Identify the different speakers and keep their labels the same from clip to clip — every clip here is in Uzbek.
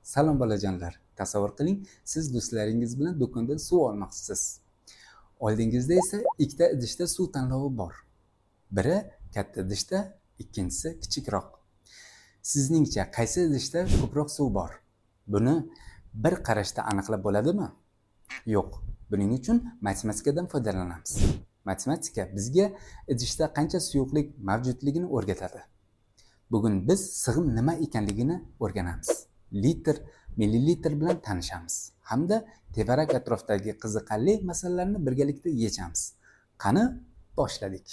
Speaker 1: Salom bolajonlar. Tasavvur qiling, siz do'stlaringiz bilan do'kondan suv olmoqchisiz. Oldingizda esa ikkita idishda suv tanlovi bor. Biri katta idishda, ikkinchisi kichikroq. Sizningcha qaysi idishda ko'proq suv bor? Buni bir qarashda aniqlab bo'ladimi? Yo'q. Buning uchun matematikadan foydalanamiz. Matematika bizga idishda qancha suyuqlik mavjudligini o'rgatadi. Bugun biz sig'im nima ekanligini o'rganamiz. Litr, millilitr bilan tanishamiz hamda tevarak atrofdagi qiziqarli masalalarni birgalikda yechamiz. Qani, boshladik.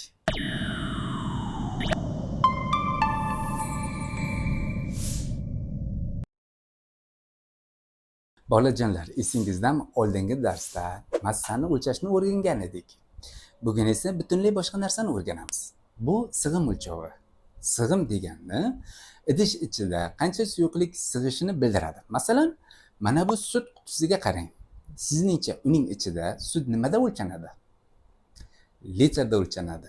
Speaker 1: Bolajonlar, esingizdami, oldingi darsda massani o'lchashni o'rgangan edik. Bugun esa butunlay boshqa narsani o'rganamiz. Bu sig'im o'lchovi. Sig'im degani idish ichida qancha suyuqlik sig'ishini bildiradi. Masalan, mana bu sut qutisiga qarang. Sizningcha uning ichida sut nimada o'lchanadi? Litrda o'lchanadi.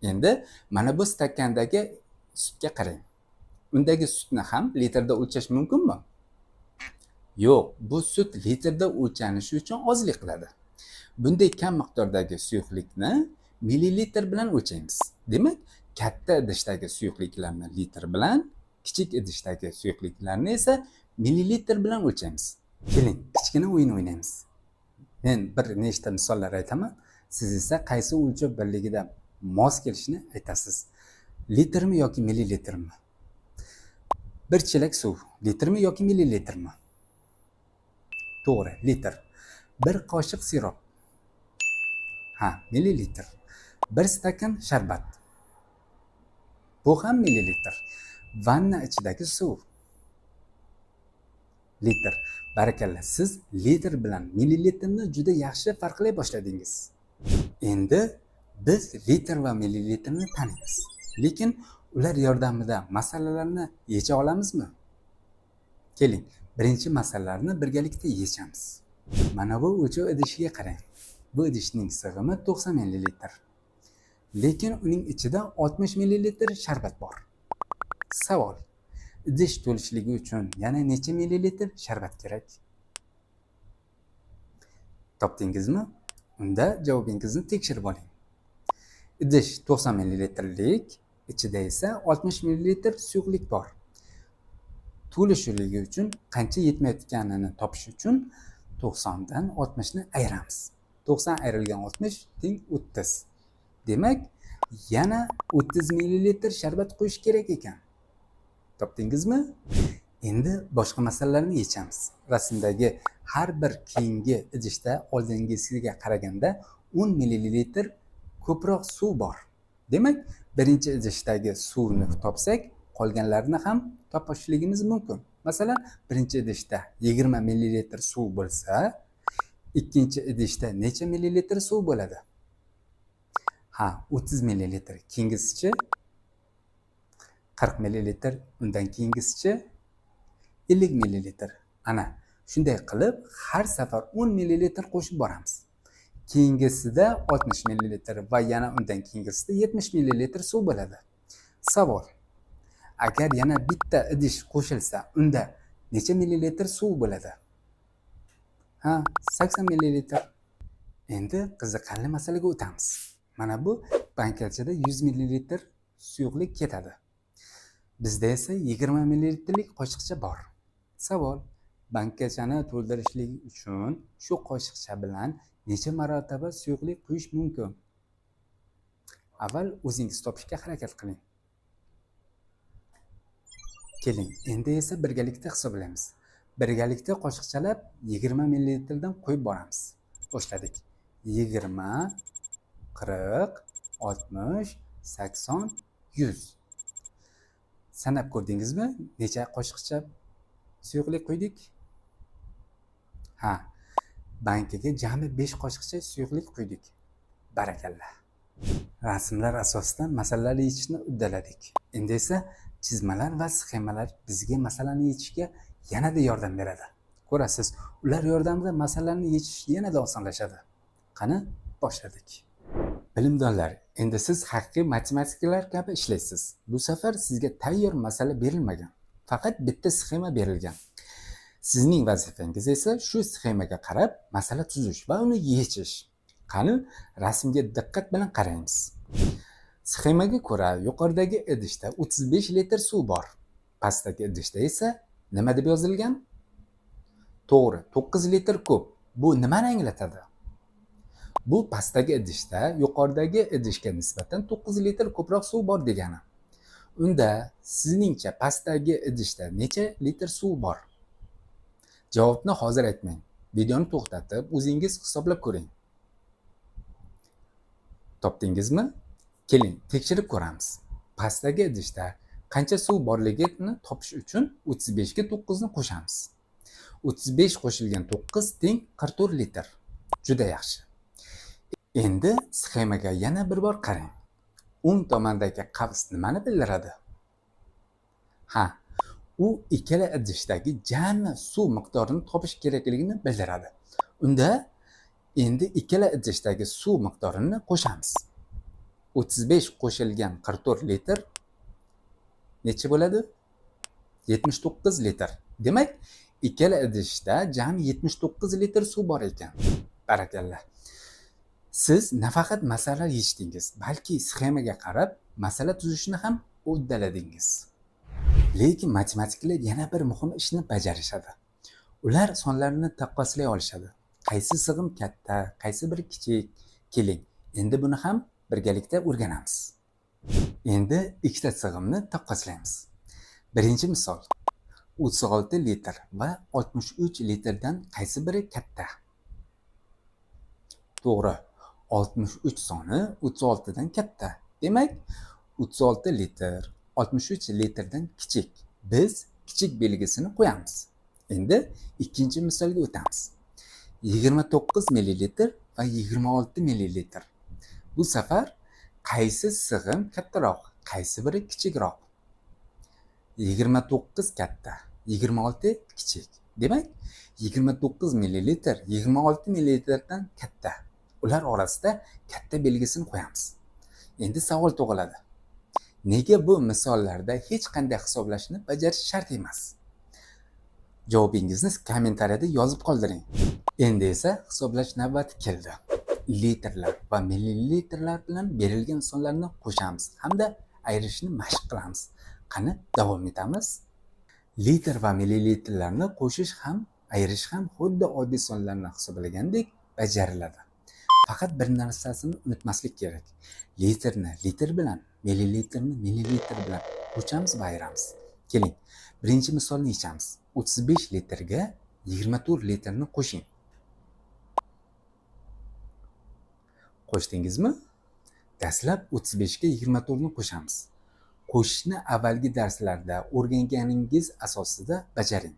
Speaker 1: Endi mana bu stakandagi sutga qarang. Undagi sutni ham litrda o'lchash mumkinmi? Yo'q, bu sut litrda o'lchanishi uchun ozlik qiladi. Bunday kam miqdordagi suyuqlikni millilitr bilan o'lchaymiz. Demak, katta idishdagi suyuqliklarni litr bilan, kichik idishdagi suyuqliklarni esa millilitr bilan o'lchaymiz. Keling, kichkina o'yin o'ynaymiz. Men bir nechta misollar aytaman, siz esa qaysi o'lchov birligida mos kelishini aytasiz. Litrmi yoki millilitrmi? Bir chelak suv litrmi yoki millilitrmi? To'g'ri, litr. Bir qoshiq sirop. Ha, millilitr. Bir stakan sharbat. Bu ham millilitr. Vanna ichidagi suv. Litr. Barakalla, siz litr bilan millilitrni juda yaxshi farqlay boshladingiz. Endi biz litr va millilitrni taniymiz. Lekin ular yordamida masalalarni yecha olamizmi? Keling, birinchi masalalarni birgalikda yechamiz. Mana bu o'lchov idishiga qarang. Bu idishning sig'imi 90 millilitr. Lekin uning ichida 60 millilitr sharbat bor. Savol: idish to'lishligi uchun yana necha millilitr sharbat kerak? Topdingizmi? Unda javobingizni tekshirib oling. Idish 90 millilitrlik, ichida esa 60 millilitr suyuqlik bor. To'lishligi uchun qancha yetmayotganini topish uchun 90 dan 60 ni ayiramiz. 90 ayrilgan 60 teng 30. Demak, yana 30 millilitr sharbat quyish kerak ekan. Topdingizmi? Endi boshqa masalalarni yechamiz. Rasmdagi har bir keyingi idishda oldingisiga qaraganda 10 millilitr ko'proq suv bor. Demak, birinchi idishdagi suvni topsak, qolganlarini ham topishligimiz mumkin. Masalan, birinchi idishda 20 millilitr suv bo'lsa, ikkinchi idishda necha millilitr suv bo'ladi? Ha, 30 millilitr. Keyingisichi 40 millilitr, undan keyingisichi 50 millilitr. Ana, shunday qilib har safar 10 millilitr qo'shib boramiz. Keyingisida 60 millilitr va yana undan keyingisida 70 millilitr suv bo'ladi. Savol: agar yana bitta idish qo'shilsa, unda necha millilitr suv bo'ladi? Ha, 80 millilitr. Endi qiziqarli masalaga o'tamiz. Mana bu bankachada 100 millilitr suyuqlik ketadi. Bizda esa 20 millilitrlik qoshiqcha bor. Savol: bankachani to'ldirishlik uchun shu qoshiqcha bilan necha marotaba suyuqlik quyish mumkin? Avval o'zingiz topishga harakat qiling. Keling, endi esa birgalikda hisoblaymiz. Birgalikda qoshiqchalab 20 millilitrdan qo'yib boramiz. Boshladik. 20, 40, 60, 80, 100. Sanab ko'rdingizmi? Necha qoshiqcha suyuqlik quydik? Ha, bankaga jami 5 qoshiqcha suyuqlik quydik. Barakalla. Rasmlar asosida masalalarni yechishni uddaladik. Endi esa chizmalar va sxemalar bizga masalani yechishga yanada yordam beradi. Ko'rasiz, ular yordamida masalani yechish yanada osonlashadi. Qani, boshladik. Bilimdonlar, endi siz haqiqiy matematiklar kabi ishlaysiz. Bu safar sizga tayyor masala berilmagan. Faqat bitta sxema berilgan. Sizning vazifangiz esa shu sxemaga qarab masala tuzish va uni yechish. Qani, rasmga diqqat bilan qaraymiz. Sxemaga ko'ra yuqoridagi idishda 35 litr suv bor. Pastdagi idishda esa nima deb yozilgan? To'g'ri, 9 litr ko'p. Bu nimani anglatadi? Bu pastdagi idishda yuqoridagi idishga nisbatan 9 litr ko'proq suv bor degani. Unda sizningcha pastdagi idishda necha litr suv bor? Javobni hozir aytmang. Videoni to'xtatib, o'zingiz hisoblab ko'ring. Topdingizmi? Keling, tekshirib ko'ramiz. Pastdagi idishda qancha suv borligini topish uchun 35 ga 9 ni qo'shamiz. 35 qo'shilgan 9 teng 44 litr. Juda yaxshi. Endi sxemaga yana bir bor qarang. O'ng tomondagi qavs nimani bildiradi? Ha, u ikkala idishdagi jami suv miqdorini topish kerakligini bildiradi. Unda endi ikkala idishdagi suv miqdorini qo'shamiz. 35 qo'shilgan 44 litr necha bo'ladi? 79 litr. Demak, ikkala idishda jami 79 litr suv bor ekan. Barakalla. Siz nafaqat masala yechdingiz, balki sxemaga qarab masala tuzishni ham uddaladingiz. Lekin matematiklar yana bir muhim ishni bajarishadi. Ular sonlarni taqqoslay olishadi. Qaysi sig'im katta, qaysi biri kichik? Keling, endi buni ham birgalikda o'rganamiz. Endi ikkita sig'imni taqqoslaymiz. Birinchi misol. 36 litr va 63 litrdan qaysi biri katta? To'g'ri, 63 soni 36 dan katta. Demak, 36 litr 63 litrdan kichik. Biz kichik belgisini qo'yamiz. Endi ikkinchi misolga o'tamiz. 29 millilitr va 26 millilitr. Bu safar qaysi sig'im kattaroq, qaysi biri kichikroq? 29 katta, 26 kichik. Demak, 29 millilitr 26 millilitrdan katta. Ular orasida katta belgisini qo'yamiz. Endi savol tug'iladi. Nega bu misollarda hech qanday hisoblashni bajarish shart emas? Javobingizni kommentariyada yozib qoldiring. Endi esa hisoblash navbati keldi. Litrlar va millilitrlar bilan berilgan sonlarni qo'shamiz hamda ayirishni mashq qilamiz. Qani, davom etamiz. Litr va millilitrlarni qo'shish ham, ayirish ham xuddi oddiy sonlarni hisoblagandek bajariladi. Faqat bir narsasini unutmaslik kerak. Litrni litr bilan, millilitrni millilitr bilan qo'shamiz va ayiramiz. Keling, birinchi misolni yechamiz. 35 litrga 24 litrni qo'shing. Qo'shdingizmi? Dastlab 35 ga 24 ni qo'shamiz. Qo'shishni avvalgi darslarda o'rganganingiz asosida bajaring.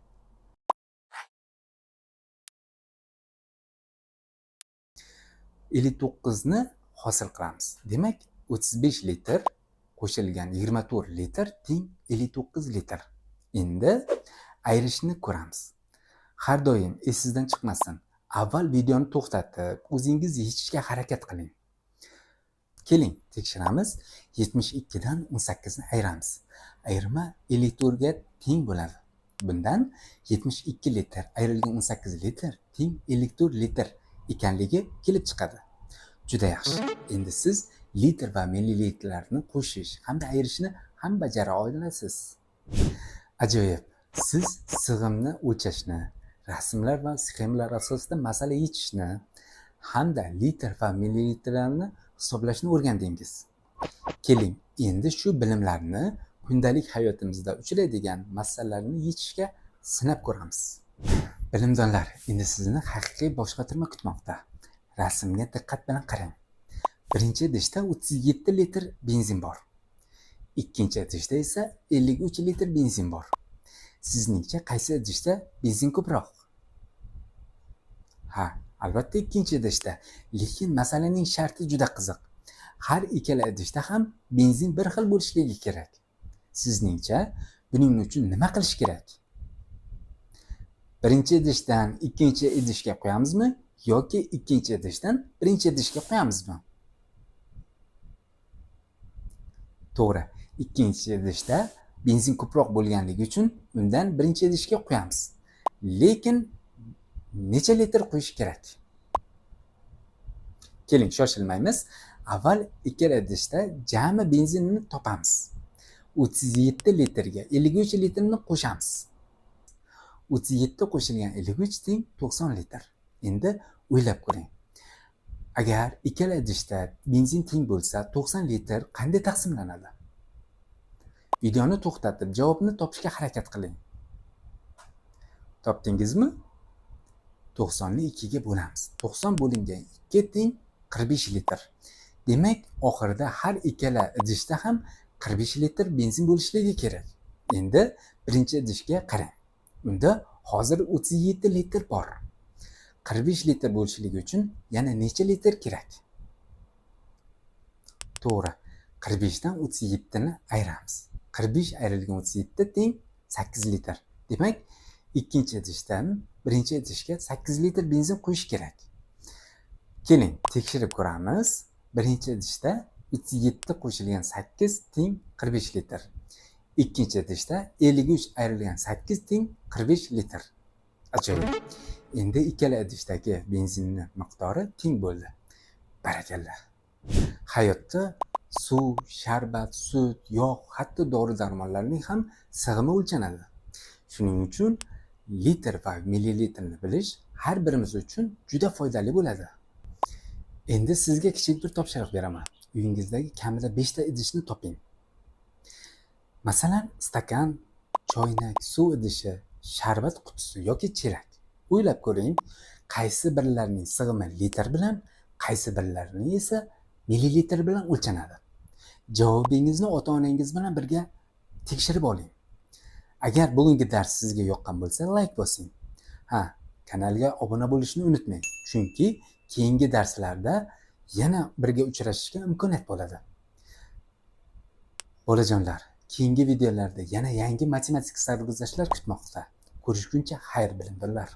Speaker 1: 59 ni hosil qilamiz. Demak, 35 litr qo'shilgan 24 litr teng 59 litr. Endi ayirishni ko'ramiz. Har doim esingizdan chiqmasin. Avval videoni to'xtatib, o'zingiz yechishga harakat qiling. Keling, tekshiramiz. 72 dan 18 ni ayiramiz. Ayirma 54 ga teng bo'ladi. Bundan 72 litr ayrilgan 18 litr teng 54 litr ekanligi kelib chiqadi. Juda yaxshi. Endi siz litr va millilitrlarni qo'shish hamda ayirishni ham bajara olasiz. Ajoyib. Siz sig'imni o'lchashni, rasmlar va sxemalar asosida masala yechishni hamda litr va millilitrlarni hisoblashni o'rgandingiz. Keling, endi shu bilimlarni kundalik hayotimizda uchraydigan masalalarni yechishga sinab ko'ramiz. Bilimdonlar, endi sizni haqiqiy boshqotirma kutmoqda. Rasmga diqqat bilan qarang. Birinchi idishda 37 litr benzin bor. Ikkinchi idishda esa 53 litr benzin bor. Sizningcha qaysi idishda benzin ko'proq? Ha, albatta ikkinchi idishda. Lekin masalaning sharti juda qiziq. Har ikkala idishda ham benzin bir xil bo'lishligi kerak. Sizningcha buning uchun nima qilish kerak? Birinchi idishdan ikkinchi idishga qo'yamizmi yoki ikkinchi idishdan birinchi idishga qo'yamizmi? To'g'ri, ikkinchi idishda benzin ko'proq bo'lganligi uchun undan birinchi idishga qo'yamiz. Lekin necha litr quyish kerak? Keling, shoshilmaymiz. Avval ikkala idishda jami benzinni topamiz. 37 litrga 53 litrni qo'shamiz. 37 qo'shilgan 53 teng 90 litr. Endi o'ylab ko'ring. Agar ikkala idishda benzin teng bo'lsa, 90 litr qanday taqsimlanadi? Videoni to'xtatib, javobni topishga harakat qiling. Topdingizmi? 90 ni 2 ga bo'lamiz. 90 bo'lingan 2 teng 45 litr. Demak, oxirida har ikkala idishda ham 45 litr benzin bo'lishligi kerak. Endi birinchi idishga qarang. Unda hozir 37 litr bor. 45 litr bo'lishligi uchun yana necha litr kerak? To'g'ri, 45 dan 37 ni ayiramiz. 45 ayrilgan 37 teng 8 litr. Demak, ikkinchi idishdan birinchi idishga 8 litr benzin quyish kerak. Keling, tekshirib ko'ramiz. Birinchi idishda 37 qo'shilgan 8 teng 45 litr. Ikkinchi idishda 53 ayrilgan 8 teng 45 litr. Ajoyib. Endi ikkala idishdagi benzinni miqdori teng bo'ldi. Barakalla. Hayotda suv, sharbat, sut, yog', hatto dori-darmonlarning ham sig'imi o'lchanadi. Shuning uchun litr va millilitrni bilish har birimiz uchun juda foydali bo'ladi. Endi sizga kichik bir topshiriq beraman. Uyingizdagi kamida 5 ta idishni toping. Masalan, stakan, choynak, suv idishi, sharbat qutisi yoki chelak. O'ylab ko'ring, qaysi birlarining sig'imi litr bilan, qaysi birlarining esa millilitr bilan o'lchanadi. Javobingizni ota-onangiz bilan birga tekshirib oling. Agar bugungi dars sizga yoqqan bo'lsa, layk bosing. Ha, kanalga obuna bo'lishni unutmang, chunki keyingi darslarda yana birga uchrashishga imkoniyat bo'ladi. Bolajonlar, keyingi videolarda yana yangi matematik sarguzashtlar kutmoqda. Ko'rishguncha xayr, bilimdonlar.